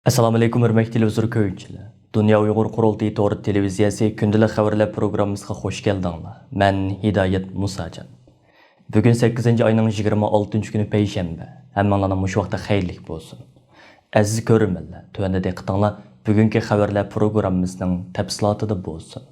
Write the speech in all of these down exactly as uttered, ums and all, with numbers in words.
ئەسسالامۇئەلەيكۇم، ھۆرمەتلىك تېلېۋىزور كۆرگۈچىلەر. دۇنيا ئۇيغۇر قۇرۇلتىيى تور تېلېۋىزىيەسى كۈندىلىك خەۋەرلەر پروگراممىسىغا خوش كەلدىڭلار. مەن ھىدايەت مۇساجان. بۈگۈن سەككىزىنچى ئاينىڭ يىگىرمە ئالتىنچى كۈنى پەيشەنبە. ھەممىڭلارنىڭ مۇشۇ ۋاقتى خەيرلىك بولسۇن. ئەزىز كۆرۈرمەنلەر، تۆۋەندە دىققىتىڭلار بۈگۈنكى خەۋەرلەر پروگراممىسىنىڭ تەپسىلاتىدا بولسۇن.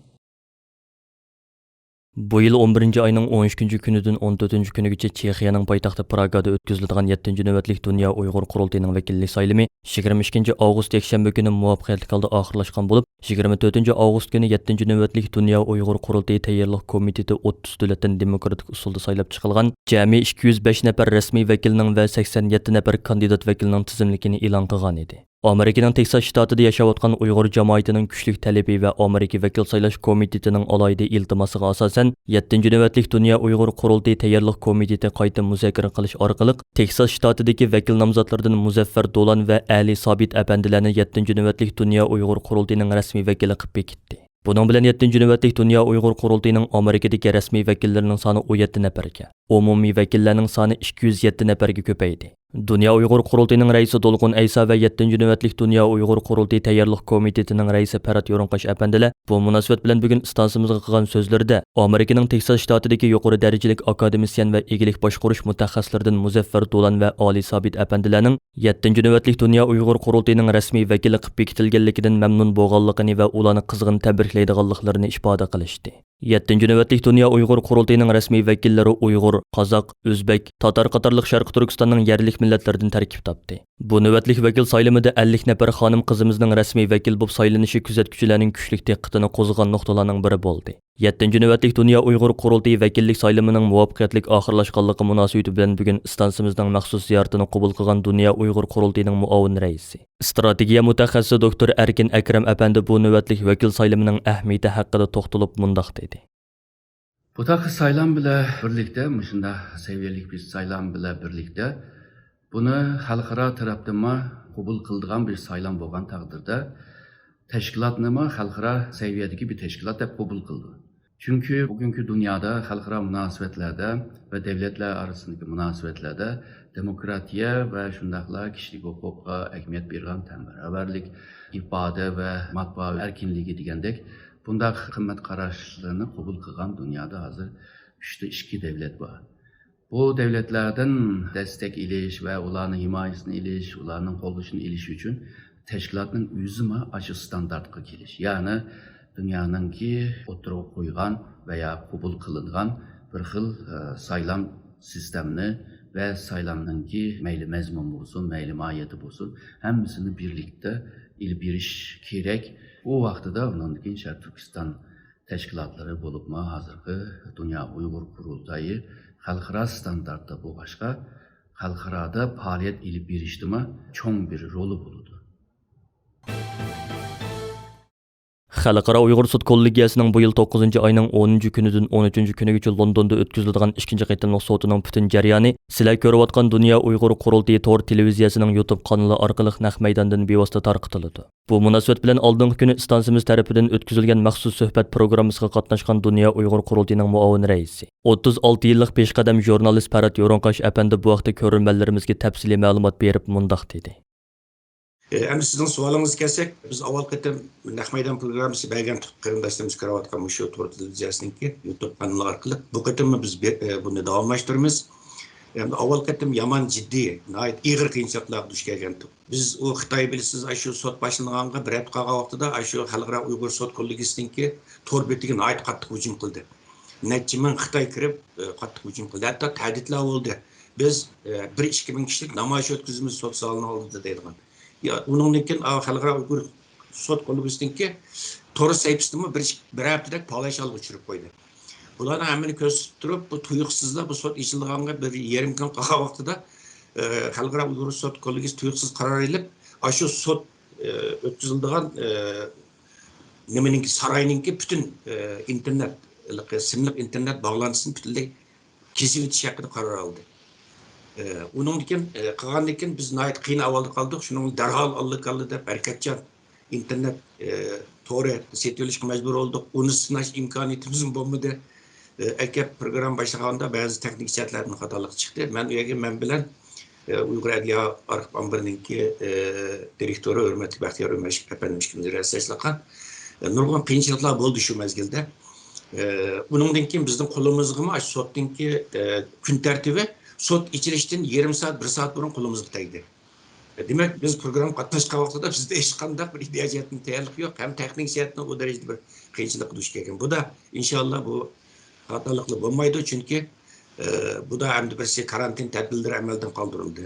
بۇ يىل ئون بىرىنچى ئاينىڭ ئون ئۈچىنچى كۈنىدىن ئون تۆتىنچى كۈنىگىچە چېخىيەنىڭ پايتەختى پراگادا ئۆتكۈزۈلىدىغان يەتتىنچى نۆۋەتلىك دۇنيا ئۇيغۇر قۇرۇلتىيىنىڭ ۋەكىللىك سايلىمى يىگىرمە ئىككىنچى ئاۋغۇست يەكشەنبە كۈنى مۇۋەپپەقىيەتلىك ھالدا ئاخىرلاشقان بولۇپ، يىگىرمە تۆتىنچى ئاۋغۇست كۈنى يەتتىنچى نۆۋەتلىك دۇنيا ئۇيغۇر قۇرۇلتىيى تەييارلىق كومىتېتى ئوتتۇز دۆلەتتىن دېموكراتىك ئۇسۇلدا سايلاپ چىقىلغان جەمئىي ئىككى يۈز بەش نەپەر رەسمىي ۋەكىلنىڭ ۋە سەكسەن يەتتە نەپەر كاندىدات ۋەكىلنىڭ تىزىملىكىنى ئېلان قىلغانىدى. ئامېرىكىنىڭ تېكساس شتاتىدا ياشاۋاتقان ئۇيغۇر جامائىتىنىڭ كۈچلۈك تەلىپى ۋە ئامېرىكا ۋەكىل سايلاش كومىتېتىنىڭ ئالاھىدە ئىلتىماسىغا ئاساسەن، يەتتىنچى نۆۋەتلىك دۇنيا ئۇيغۇر قۇرۇلتىيى تەييارلىق كومىتېتى قايتا مۇزاكىرە قىلىش ئارقىلىق، تېكساس شتاتىدىكى ۋەكىل نامزاتلىرىدىن مۇزەففەر دولان ۋە ئەلى سابىت ئەپەندىلەرنى يەتتىنچى نۆۋەتلىك دۇنيا ئۇيغۇر قۇرۇلتىيىنىڭ رەسمىي ۋەكىلى قىلىپ بېكىتتى. بۇنىڭ بىلەن يەتتىنچى نۆۋەتلىك دۇنيا ئۇيغۇر قۇرۇلتىيىنىڭ ئامېرىكىدىكى رەسمىي ۋەكىللىرىنىڭ سانى ئون يەتتە نەپەرگە، ئومۇمىي ۋەكىللەرنىڭ سانى ئىككى يۈز يەتتە نەپەرگە كۆپەيدى. دۇنيا ئۇيغۇر قۇرۇلتىيىنىڭ رەئىسى دولقۇن ئەيسا ۋە يەتتىنچى نۆۋەتلىك دۇنيا ئۇيغۇر قۇرۇلتىيى تەييارلىق كومىتېتىنىڭ رەئىسى پەرھات يورۇنقاش ئەپەندىلەر بۇ مۇناسىۋەت بىلەن بۈگۈن ئىستانسىمىزغا قىلغان سۆزلىرىدە، ئامېرىكىنىڭ تېكساس شتاتىدىكى يۇقىرى دەرىجىلىك ئاكادېمىسىيەن ۋە ئىگىلىك باشقۇرۇش مۇتەخەسسىسلىرىدىن مۇزەففەر دولان ۋە ئالى سابىت ئەپەندىلەرنىڭ يەتتىنچى نۆۋەتلىك دۇنيا ئۇيغۇر قۇرۇلتىيىنىڭ رەسمىي ۋەكىلى قىلىپ بېكىتىلگەنلىكىدىن مەمنۇن بولغانلىقىنى ۋە ئۇلارنى قىزغىن تەبرىكلەيدىغانلىقلىرىنى ئىپادە قىلىشتى. يەتتىنچى نۆۋەتلىك دۇنيا ئۇيغۇر قۇرۇلتىيىنىڭ رەسمىي ۋەكىللىرى ئۇيغۇر، قازاق، ئۆزبېك، تاتار قاتارلىق شەرقىي تۈركىستاننىڭ يەرلىك مىللەتلىرىدىن تەركىب تاپتى. بۇ نۆۋەتلىك ۋەكىل سايلىمىدا ئەللىك نەپەر خانىم قىزىمىزنىڭ رەسمىي ۋەكىل بولۇپ سايلىنىشى كۆزەتكۈچىلەرنىڭ كۈچلۈك دىققىتىنى قوزغىغان نۇقتىلارنىڭ بىرى بولدى. يەتتىنچى نۆۋەتلىك دۇنيا ئۇيغۇر قۇرۇلتىيى ۋەكىللىك سايلىمىنىڭ مۇۋەپپەقىيەتلىك ئاخىرلاشقانلىقى مۇناسىۋىتى بىلەن بۈگۈن ئىستانسىمىزنىڭ مەخسۇس زىيارىتىنى قوبۇل قىلغان دۇنيا ئۇيغۇر قۇرۇلتىيىنىڭ مۇئاۋىن رەئىسى، ئىستراتېگىيە مۇتەخەسسىسى دوكتور ئەركىن ئەكرەم ئەپەندى بۇ نۆۋەتلىك ۋەكىل سايلىمىنىڭ ئەھمىيىتى ھەققىدە توختىلىپ مۇنداق دېدى. بۇ تاقى سايلام بىلەن بىرلىكتە، مۇشۇنداق سەۋىيەلىك بىر سايلام بىلەن بىرلىكتە، بۇنى خەلقئارا تەرەپتىنمۇ قوبۇل قىلىدىغان بىر سايلام بولغان تەقدىردە، تەشكىلاتنىمۇ خەلقئارا سەۋىيەدىكى بىر تەشكىلات دەپ قوبۇل قىلىدۇ. چۈنكى بۈگۈنكى دۇنيادا خەلقئارا مۇناسىۋەتلەردە ۋە دۆلەتلەر ئارىسىدىكى مۇناسىۋەتلەردە دېموكراتىيە ۋە شۇنداقلا كىشىلىك ھوقۇققا ئەھمىيەت بېرىدىغان تەڭپۇڭۋەرلىك ئىپادە ۋە مەتبۇئات ئەركىنلىكى دېگەندەك بۇنداق قىممەت قاراشلىرىنى قوبۇل قىلغان دۇنيادا ھازىر ئۈچتە ئىككى دۆلەت بار. بۇ دۆلەتلەردىن دەستەك ئېلىش ۋە ئۇلارنىڭ ھىمايىسىنى ئېلىش، ئۇلارنىڭ قوللىشىنى ئېلىش ئۈچۈن تەشكىلاتنىڭ ئۆزىمۇ ئاشۇ ستاندارتقا كېلىش، يەنى دۇنيانىڭكى ئوتتۇرىغا قويغان ۋە يا قوبۇل قىلىنغان بىر خىل، ئە، سايلام سىستېمىنى ۋە سايلامنىڭكى مەيلى مەزمۇن بولسۇن، مەيلى ماھىيىتى بولسۇن، ھەممىسىنى بىرلىكتە ئېلىپ بېرىش كېرەك. ئۇ ۋاقتىدا ئۇنىڭدىن كېيىن شەرقىي تۈركىستان تەشكىلاتلىرى، بولۇپمۇ ھازىرقى دۇنيا ئۇيغۇر قۇرۇلتايى خەلقئارا ستاندارتتا بولغاچقا، خەلقئارادا پائالىيەت ئېلىپ بېرىشتىمۇ چوڭ بىر رولى بولىدۇ. خەلقئارا ئۇيغۇر سوت كوللېگىيەسىنىڭ بۇ يىل توققۇزىنچى ئاينىڭ ئونىنچى كۈنىدىن ئون ئۈچىنچى كۈنىگىچە لوندوندا ئۆتكۈزۈلىدىغان ئىككىنچى قېتىملىق سوتىنىڭ پۈتۈن جەريانى سىلەر كۆرۈۋاتقان دۇنيا ئۇيغۇر قۇرۇلتىيى تور تېلېۋىزىيەسىنىڭ يۇتۇب قانىلى ئارقىلىق نەق مەيداندىن بىۋاسىتە تارقىتىلىدۇ. بۇ مۇناسىۋەت بىلەن ئالدىنقى كۈنى ئىستانسىمىز تەرىپىدىن ئۆتكۈزۈلگەن مەخسۇس سۆھبەت پروگراممىسىغا قاتناشقان دۇنيا ئۇيغۇر قۇرۇلتىيىنىڭ مۇئاۋىن رەئىسى، ئوتتۇز ئالتە يىللىق پېشقەدەم ژۇرنالىست پەرھات يورۇنقاش ئەپەندى بۇ ھەقتە كۆرۈرمەنلىرىمىزگە تەپسىلىي مەلۇمات بېرىپ مۇنداق دېدى. ئە، ئەمدى سىزنىڭ سوئالىڭىزغا كەلسەك، بىز ئاۋۋال قېتىم نەق مەيدان پروگراممىسى بەرگەن قېرىنداشلىرىمىز كۆرۈۋاتقان مۇشۇ تور تېلېۋىزىيەسىنىڭكى يۇتۇب قانىلى ئارقىلىق بۇ قېتىممۇ بىز بە-، ئە، بۇنى داۋاملاشتۇرىمىز. ئەمدى ئاۋۋال قېتىم يامان جىددىي، ناھايىتى ئېغىر قىيىنچىلىقلارغا دۇچ كەلگەنتۇق. بىز ئۇ خىتاي بىلىسىز، ئاشۇ سوت باشلانغانغا بىر ھەپتە قالغان ۋاقتىدا ئاشۇ خەلقئارا ئۇيغۇر سوت كوللېگىيىسىنىڭكى تور بېتىگە ناھايىتى قاتتىق ھۇجۇم قىلدى. نەچچە مىڭ خىتاي كىرىپ، ئە، قاتتىق ھۇجۇم قىلدى. ھەتتا تەھدىتلەر بولدى. بىز، ئە، بىر ئىككى مىڭ كىشىلىك نامايىش ئۆتكۈزىمىز سوت زالىنىڭ ئالدىدا دەيدىغان. يا، ئۇنىڭدىن كېيىن، ئا، خەلقئارا ئۇيغۇر سوت كوللېگىيىسىنىڭكى تور سەھىپىسىدىمۇ بىر، بىر ھەپتىدەك پالاش ھالغا چۈشۈرۈپ قويدى. بۇلارنىڭ ھەممىنى كۆرسىتىپ تۇرۇپ، بۇ تۇيۇقسىزلا بۇ سوت ئېچىلىدىغانغا بىر يېرىم كۈن قالغان ۋاقتىدا، ئە، خەلقئارا ئۇيغۇر سوت كوللېگىيىسى تۇيۇقسىز قارار ئېلىپ، ئاشۇ سوت، ئە، ئۆتكۈزۈلىدىغان، ئە، نېمىنىڭكى، ساراينىڭكى پۈتۈن، ئى، ئىنتېرنېت، ھېلىقى سىملىق ئىنتېرنېت باغلانتىسىنى پۈتۈنلەي كېسىۋېتىش ھەققىدە قارار ئالدى. ئى، ئۇنىڭدىن كېيىن، ئى، قىلغاندىن كېيىن بىز ناھايىتى قىيىن ئەھۋالدا قالدۇق. شۇنىڭ بىلەن دەرھال ئاللىكاللا دەپ ھەرىكەتچان ئىنتېرنېت، ئى، تورى سېتىۋېلىشقا مەجبۇر بولدۇق. ئۇنى سىناش ئىمكانىيىتىمىزمۇ بولمىدى. ئى، ئەكەپ پروگرامما باشلىغاندا بەزى تېخنىك جەھەتلەردىن خاتالىق چىقتى. مەن ئۇ يەرگە مەن بىلەن ئۇيغۇر ئەدلىيە ئارخىپ ئامبىرىنىڭكى دىرېكتورى ھۆرمەتلىك بەختىيار ئۆمەر ئەپەندىم ئىككىمىز رىياسەتچىلىك قىلغان. نۇرغۇن قىيىنچىلىقلار بولدى شۇ مەزگىلدە. ئۇنىڭدىن كېيىن بىزنىڭ قولىمىزغىمۇ ئاشۇ سوتنىڭكى كۈن تەرتىپى سوت ئېچىلىشتىن يېرىم سائەت، بىر سائەت بۇرۇن قولىمىزغا تەگدى. دېمەك، بىز پروگرامما قاتناشقان ۋاقتىدا بىزدە ھېچقانداق بىر ئىدىيە جەھەتتىن تەييارلىق يوق، ھەم تېخنىك جەھەتتىن ئۇ دەرىجىدە بىر قىيىنچىلىققا دۇچ كەلگەن. بۇدا، ئىنشاللا، بۇ خاتالىقلار بولمايدۇ، چۈنكى، ئە، بۇدا ئەمدى بىرسى كارانتىن تەدبىرلىرى ئەمەلدىن قالدۇرۇلدى.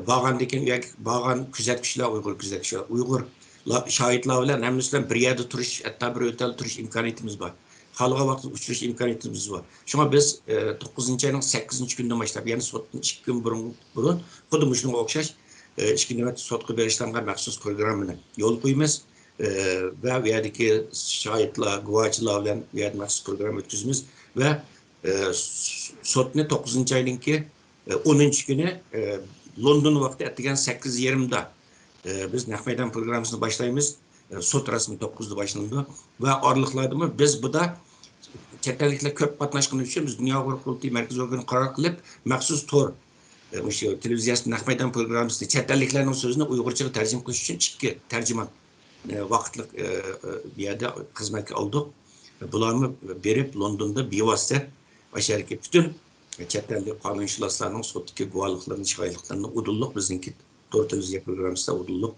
بارغاندىن كېيىن ئۇ يەرگە بارغان كۆزەتكۈچىلەر، ئۇيغۇر كۆزەتكۈچىلەر، ئۇيغۇر لا-، شاھىتلار بىلەن ھەممىسى بىلەن بىر يەردە تۇرۇش، ھەتتا بىر ھوتەلدە تۇرۇش ئىمكانىيىتىمىز بار. خالىغان ۋاقىتتا ئۇچرىشىش ئىمكانىيىتىمىز بار. شۇڭا بىز، ئە، توققۇزىنچى ئاينىڭ سەككىزىنچى كۈنىدىن باشلاپ، يەنى سوتتىن ئىككى كۈن بۇرۇن، بۇرۇن خۇددى مۇشۇنىڭغا ئوخشاش، ئە، ئىككى نۆۋەتتە سوتقا بېغىشلانغان مەخسۇس پروگراممىنى يولغا قويىمىز، ئە، ۋە ئۇ يەردىكى شاھىتلار، گۇۋاچىلار بىلەن ئۇ يەردە مەخسۇس پروگرامما ئۆتكۈزىمىز ۋە، ئە، س-، سوتنى توققۇزىنچى ئاينىڭكى، ئە، ئونىنچى كۈنى، ئە، لوندون ۋاقتى ئەتىگەن سەككىز يېرىمدا، ئە، بىز نەق مەيدان پروگراممىسىنى باشلايمىز. ئە، سوت رەسمىي توققۇزدا باشلىنىدۇ. ۋە ئارىلىقلاردىمۇ بىز بۇدا چەت ئەللىكلەر كۆپ قاتناشقىنى ئۈچۈن بىز دۇنيا ئۇيغۇر قۇرۇلتىيى مەركىزىي ئورگىنى قارار قىلىپ، مەخسۇس تور، ئە، مۇشۇ تېلېۋىزىيەسى نەق مەيدان پروگراممىسىنى چەت ئەللىكلەرنىڭ سۆزىنى ئۇيغۇرچىغا تەرجىمە قىلىش ئۈچۈن ئىككى تەرجىمان، ئە، ۋاقىتلىق، ئە، ئە، بۇ يەردە خىزمەتكە ئالدۇق. بۇلارمۇ بېرىپ لوندوندا بىۋاسىتە ئاشۇ يەردىكى پۈتۈن چەت ئەللىك قانۇنشۇناسلارنىڭ سوتتىكى گۇۋاھلىقلىرىنى، شاھىتلىقلىرىنى ئۇدۇللۇق بىزنىڭكى تور تېلېۋىزىيە پروگراممىسىدا ئۇدۇللۇق،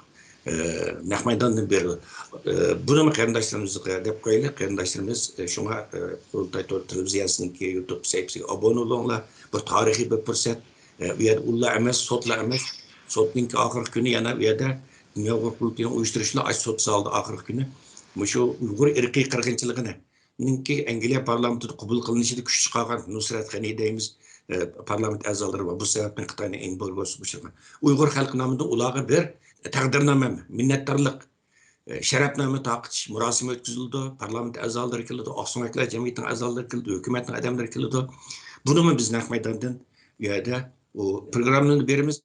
ئە، نەق مەيداندىن بېرىدۇ. ئە، بۇنىمۇ قېرىنداشلىرىمىزغا دەپ قويايلى، قېرىنداشلىرىمىز، ئە، شۇڭا، ئە، قۇرۇلتاي تور تېلېۋىزىيەسىنىڭكى يۇتۇب سەھىپىسىگە ئابۇنە بولۇڭلار. بۇ تارىخىي بىر پۇرسەت. ئە، ئۇ يەردە ئۇلار ئەمەس، سوتلا ئەمەس. سوتنىڭكى ئاخىرقى كۈنى يەنە ئۇ يەردە دۇنيا ئۇيغۇر قۇرۇلتىيىنىڭ ئۇيۇشتۇرۇشىلا ئاشۇ سوت زالىدا ئاخىرقى كۈنى مۇشۇ ئۇيغۇر ئىرقىي قىرغىنچىلىقىنى نىڭكى ئەنگلىيە پارلامېنتىدا قوبۇل قىلىنىشىدا كۈچ چىقارغان نۇسرەت غەنى دەيمىز، ئە، پارلامېنت ئەزالىرى بار. بۇ سەۋەبتىن خىتاينى ئېمبارگوسىغا ئۇچرىغان. ئۇيغۇر خەلقى نامىدىن ئۇلارغا بىر تەقدىرنامە، مىننەتدارلىق، ئە، شەرەپنامە تارقىتىش مۇراسىمى ئۆتكۈزۈلىدۇ. پارلامېنت ئەزالىرى كېلىدۇ، ئاقسۆڭەكلەر جەمئىيىتىنىڭ ئەزالىرى كېلىدۇ، ھۆكۈمەتنىڭ ئادەملىرى كېلىدۇ. بۇنىمۇ بىز نەق مەيداندىن ئۇ يەردە ئۇ پروگراممىنى بېرىمىز.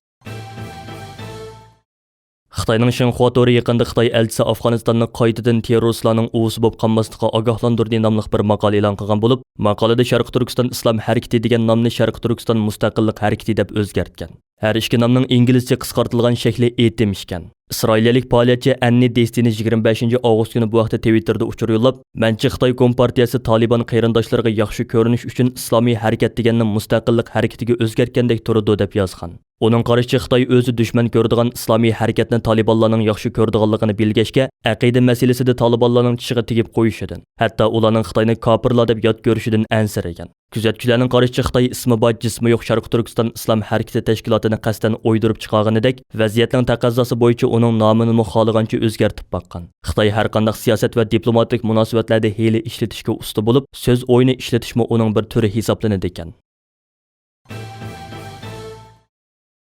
خىتاينىڭ شىنخۇا تورى يېقىندا خىتاي ئەلچىسى ئافغانىستاننى قايتىدىن تېررورىستلارنىڭ ئۇۋىسى بولۇپ قالماسلىققا ئاگاھلاندۇردى ناملىق بىر ماقالە ئېلان قىلغان بولۇپ، ماقالىدە شەرقىي تۈركىستان ئىسلام ھەرىكىتى دېگەن نامنى شەرقىي تۈركىستان مۇستەقىللىق ھەرىكىتى دەپ ئۆزگەرتكەن. ھەر ئىككى نامنىڭ ئىنگلىزچە قىسقارتىلغان شەكلى ئېتېم ئىكەن. ئىسرائىلىيەلىك پائالىيەتچى ئەننى دېستىنى يىگىرمە بەشىنچى ئاۋغۇست كۈنى بۇ ھەقتە تىۋىتتېردا ئۇچۇر يوللاپ، مەنچە خىتاي كومپارتىيەسى تالىبان قېرىنداشلىرىغا ياخشى كۆرۈنۈش ئۈچۈن ئىسلامىي ھەرىكەت دېگەننى مۇستەقىللىق ھەرىكىتىگە ئۆزگەرتكەندەك تۇرىدۇ، دەپ يازغان. ئۇنىڭ قارىشىچە، خىتاي ئۆزى دۈشمەن كۆرىدىغان ئىسلامىي ھەرىكەتنى تالىبانلارنىڭ ياخشى كۆرىدىغانلىقىنى بىلگەچكە، ئەقىدە مەسىلىسىدە تالىبانلارنىڭ چىشىغا تېگىپ قويۇشىدىن، ھەتتا ئۇلارنىڭ خىتاينى كاپىرلار دەپ يات كۆرۈشىدىن ئەنسىرىگەن. كۆزەتكۈچىلەرنىڭ قارىشىچە، خىتاي ئىسمى بار، جىسمى يوق شەرقىي تۈركىستان ئىسلام ھەرىكىتى تەشكىلاتىنى قەستەن ئويدۇرۇپ چىقارغىنىدەك، ۋەزىيەتنىڭ تەقەززاسى بويىچە ئۇنىڭ نامىنىمۇ خالىغانچە ئۆزگەرتىپ باققان. خىتاي ھەرقانداق سىياسەت ۋە دىپلوماتىك مۇناسىۋەتلەردە ھىيلە ئىشلىتىشكە ئۇستا بولۇپ، سۆز ئويۇنى ئىشلىتىشمۇ ئۇنىڭ بىر تۈرى ھېسابلىنىدىكەن.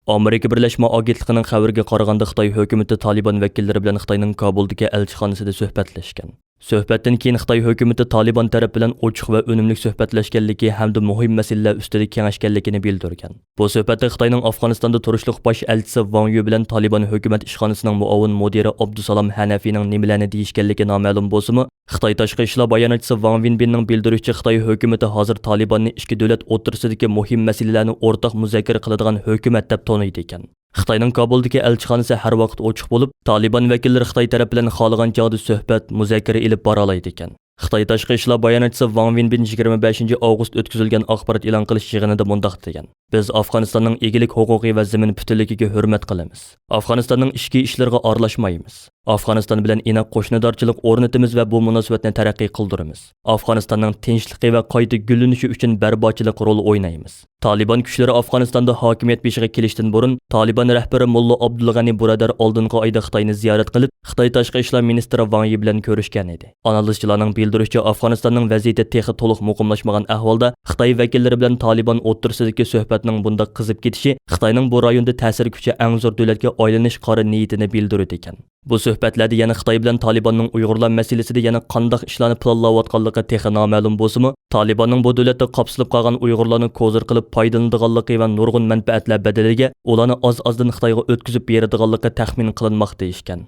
ئامېرىكا بىرلەشمە ئاگېنتلىقىنىڭ خەۋىرىگە قارىغاندا، خىتاي ھۆكۈمىتى تالىبان ۋەكىللىرى بىلەن خىتاينىڭ كابۇلدىكى ئەلچىخانىسىدا سۆھبەتلەشكەن. سۆھبەتتىن كېيىن خىتاي ھۆكۈمىتى تالىبان تەرەپ بىلەن ئوچۇق ۋە ئۈنۈملۈك سۆھبەتلەشكەنلىكى ھەمدە مۇھىم مەسىلىلەر ئۈستىدە كېڭەشكەنلىكىنى بىلدۈرگەن. بۇ سۆھبەتتە خىتاينىڭ ئافغانىستاندا تۇرۇشلۇق باش ئەلچىسى ۋاڭ يۈ بىلەن تالىبان ھۆكۈمەت ئىشخانىسىنىڭ مۇئاۋىن مۇدىرى ئابدۇسالام ھەنەفىنىڭ نېمىلەرنى دېيىشكەنلىكى نامەلۇم بولسىمۇ، خىتاي تاشقى ئىشلار باياناتچىسى ۋاڭ ۋېنبىننىڭ بىلدۈرۈشىچە، خىتاي ھۆكۈمىتى ھازىر تالىباننى ئىككى دۆلەت ئوتتۇرىسىدىكى مۇھىم مەسىلىلەرنى ئورتاق مۇزاكىرە قىلىدىغان ھۆكۈمەت دەپ تونۇيدىكەن. خىتاينىڭ كابۇلدىكى ئەلچىخانىسى ھەر ۋاقىت ئوچۇق بولۇپ، تالىبان ۋەكىللىرى خىتاي تەرەپ بىلەن خالىغان چاغدا سۆھبەت، مۇزاكىرە ئېلىپ بارالايدىكەن. خىتاي تاشقى ئىشلار باياناتچىسى ۋاڭ ۋېنبىن يىگىرمە بەشىنچى ئاۋغۇست ئۆتكۈزۈلگەن ئاخبارات ئېلان قىلىش يىغىنىدا مۇنداق دېگەن: «بىز ئافغانىستاننىڭ ئىگىلىك ھوقۇقى ۋە زېمىن پۈتۈنلۈكىگە ھۆرمەت قىلىمىز. ئافغانىستاننىڭ ئىچكى ئىشلىرىغا ئارىلاشمايمىز. ئافغانىستان بىلەن ئىناق قوشنىدارچىلىق ئورنىتىمىز ۋە بۇ مۇناسىۋەتنى تەرەققىي قىلدۇرىمىز. ئافغانىستاننىڭ تىنچلىقى ۋە قايتا گۈللىنىشى ئۈچۈن بەرپاچىلىق رول ئوينايمىز.» تالىبان كۈچلىرى ئافغانىستاندا ھاكىمىيەت بېشىغا كېلىشتىن بۇرۇن، تالىبان رەھبىرى موللا ئابدۇلغەنى بۇرادەر ئالدىنقى ئايدا خىتاينى زىيارەت قىلىپ، خىتاي تاشقى ئىشلار مىنىستىرى ۋاڭ يى بىلەن كۆرۈشكەن ئىدى. ئانالىزچىلارنىڭ بىلدۈرۈشىچە، ئافغانىستاننىڭ ۋەزىيىتى تېخى تولۇق مۇقىملاشمىغان ئەھۋالدا، خىتاي ۋەكىللىرى بىلەن تالىبان ئوتتۇرىسىدىكى سۆھبەتنىڭ بۇنداق قىزىپ كېتىشى خىتاينىڭ بۇ رايوندا تەسىر كۈچى ئەڭ زور دۆلەتكە ئايلىنىش قارا نىيىتىنى بىلدۈرىدىكەن. بۇ سۆھبەتلەردە يەنە خىتاي بىلەن تالىباننىڭ ئۇيغۇرلار مەسىلىسىدە يەنە قانداق ئىشلارنى پىلانلاۋاتقانلىقى تېخى نامەلۇم بولسىمۇ، تالىباننىڭ بۇ دۆلەتتە قاپسىلىپ قالغان ئۇيغۇرلارنى كوزىر قىلىپ پايدىلىنىدىغانلىقى ۋە نۇرغۇن مەنپەئەتلەر بەدىلىگە ئۇلارنى ئاز-ئازدىن خىتايغا ئۆتكۈزۈپ بېرىدىغانلىقى تەخمىن قىلىنماقتا ئىكەن.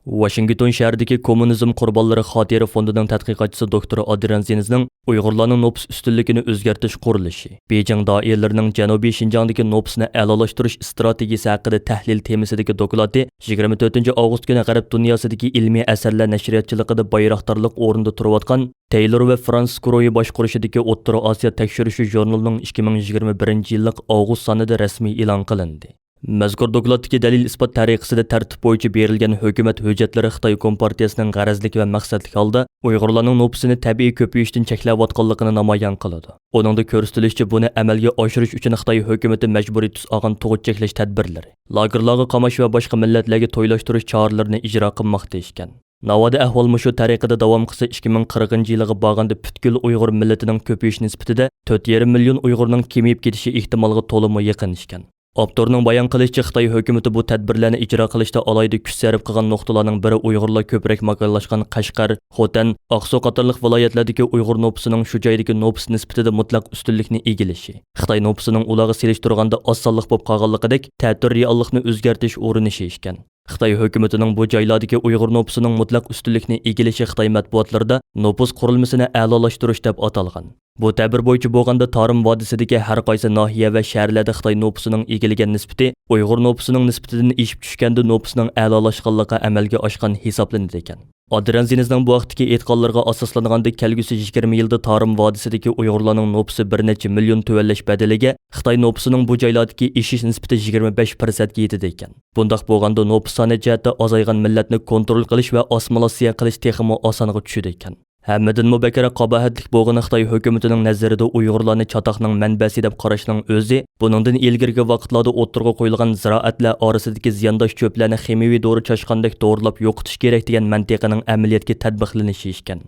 ۋاشىنگتون شەھىرىدىكى كوممۇنىزم قۇربانلىرى خاتىرە فوندىنىڭ تەتقىقاتچىسى دوكتور ئادرىيان زىنزنىڭ ئۇيغۇرلارنىڭ نوپۇس ئۈستۈنلۈكىنى ئۆزگەرتىش قۇرۇلۇشى، بېيجىڭ دائىرىلىرىنىڭ جەنۇبىي شىنجاڭدىكى نوپۇسنى ئەلالاشتۇرۇش ئىستراتېگىيىسى ھەققىدە تەھلىل تېمىسىدىكى دوكلاتى يىگىرمە تۆتىنچى ئاۋغۇست كۈنى غەرب دۇنياسىدىكى ئىلمىي ئەسەرلەر نەشرىياتچىلىقىدا بايراقدارلىق ئورنىدا تۇرۇۋاتقان تەيلور ۋە فرانس كروي باشقۇرۇشىدىكى ئوتتۇرا ئاسىيا تەكشۈرۈشى ژۇرنىلىنىڭ ئىككى مىڭ يىگىرمە بىرىنچى يىللىق ئاۋغۇست سانىدا رەسمىي ئېلان قىلىندى. مەزكۇر دوكلاتتىكى دەلىل-ئىسپات تەرىقىسىدە تەرتىپ بويىچە بېرىلگەن ھۆكۈمەت ھۆججەتلىرى خىتاي كومپارتىيەسىنىڭ غەرەزلىك ۋە مەقسەتلىك ھالدا ئۇيغۇرلارنىڭ نوپۇسىنى تەبىئىي كۆپىيىشتىن چەكلەۋاتقانلىقىنى نامايان قىلىدۇ. ئۇنىڭدا كۆرسىتىلىشىچە، بۇنى ئەمەلگە ئاشۇرۇش ئۈچۈن خىتاي ھۆكۈمىتى مەجبۇرىي تۈس ئالغان تۇغۇت چەكلەش تەدبىرلىرى، لاگېرلارغا قاماش ۋە باشقا مىللەتلەرگە تويلاشتۇرۇش چارىلىرىنى ئىجرا قىلماقتا ئىكەن. ناۋادا ئەھۋال مۇشۇ تەرىقىدە داۋام قىلسا، ئىككى مىڭ قىرىقىنچى يىلىغا بارغاندا پۈتكۈل ئۇيغۇر مىللىتىنىڭ كۆپىيىش نىسبىتىدە تۆت يېرىم مىليون ئۇيغۇرنىڭ كېمىيىپ كېتىشى ئېھتىمالغا تولىمۇ يېقىن ئىكەن. ئاپتورنىڭ بايان قىلىشىچە، خىتاي ھۆكۈمىتى بۇ تەدبىرلەرنى ئىجرا قىلىشتا ئالاھىدە كۈچ سەرپ قىلغان نۇقتىلارنىڭ بىرى ئۇيغۇرلار كۆپرەك ماكانلاشقان قەشقەر، خوتەن، ئاقسۇ قاتارلىق ۋىلايەتلەردىكى ئۇيغۇر نوپۇسىنىڭ شۇ جايدىكى نوپۇس نىسبىتىدە مۇتلەق ئۈستۈنلۈكنى ئىگىلىشى. خىتاي نوپۇسىنىڭ ئۇلارغا سېلىشتۇرغاندا ئاز سانلىق بولۇپ قالغانلىقىدەك تەتۈر رېئاللىقنى ئۆزگەرتىش ئۇرۇنۇشى ئىكەن. خىتاي ھۆكۈمىتىنىڭ بۇ جايلاردىكى ئۇيغۇر نوپۇسىنىڭ مۇتلەق ئۈستۈنلۈكنى ئىگىلىشى خىتاي مەتبۇئاتلىرىدا نوپۇس قۇرۇلمىسىنى ئەلالاشتۇرۇش دەپ ئاتالغان. بۇ تەبىر بويىچە بولغاندا، تارىم ۋادىسىدىكى ھەر قايسى ناھىيە ۋە شەھەرلەردە خىتاي نوپۇسىنىڭ ئىگىلىگەن نىسبىتى ئۇيغۇر نوپۇسىنىڭ نىسبىتىدىن ئېشىپ چۈشكەندە، نوپۇسنىڭ ئەلالاشقانلىقى ئەمەلگە ئاشقان ھېسابلىنىدىكەن. ئادرىيان زىنىزنىڭ بۇ ھەقتىكى ئېيتقانلىرىغا ئاساسلانغاندا، كەلگۈسى يىگىرمە يىلدا تارىم ۋادىسىدىكى ئۇيغۇرلارنىڭ نوپۇسى بىر نەچچە مىليون تۆۋەنلەش بەدىلىگە، خىتاي نوپۇسىنىڭ بۇ جايلاردىكى ئېشىش نىسبىتى يىگىرمە بەش پىرسەنتكە يېتىدىكەن. بۇنداق بولغاندا، نوپۇس سانى جەھەتتە ئازايغان مىللەتنى كونترول قىلىش ۋە ئاسسىمىلياتسىيە قىلىش تېخىمۇ ئاسانغا چۈشىدىكەن. ھەممىدىنمۇ بەكرەك قاباھەتلىك بولغىنى، خىتاي ھۆكۈمىتىنىڭ نەزىرىدە ئۇيغۇرلارنى چاتاقنىڭ مەنبەسى دەپ قاراشنىڭ ئۆزى، بۇنىڭدىن ئىلگىرىكى ۋاقىتلاردا ئوتتۇرىغا قويۇلغان زىرائەتلەر ئارىسىدىكى زىيانداش چۆپلەرنى خىمىيەۋى دورا چاچقاندەك دورىلاپ يوقىتىش كېرەك دېگەن مەنتىقىنىڭ ئەمەلىيەتكە تەتبىقلىنىشى ئىكەن.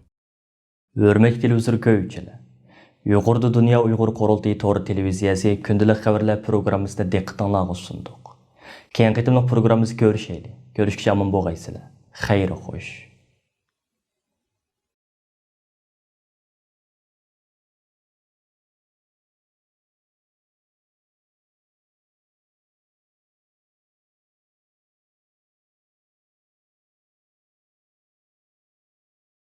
ھۆرمەتلىك تېلېۋىزور كۆرگۈچىلەر! يۇقىرىدا دۇنيا ئۇيغۇر قۇرۇلتىيى تور تېلېۋىزىيەسى كۈندىلىك خەۋەرلەر پروگراممىسىنى دىققىتىڭلارغا سۇندۇق. كېيىنكى قېتىملىق پروگراممىمىزدا كۆرۈشەيلى. كۆرۈشكىچە ئامان بولغايسىلەر. خەير خوش.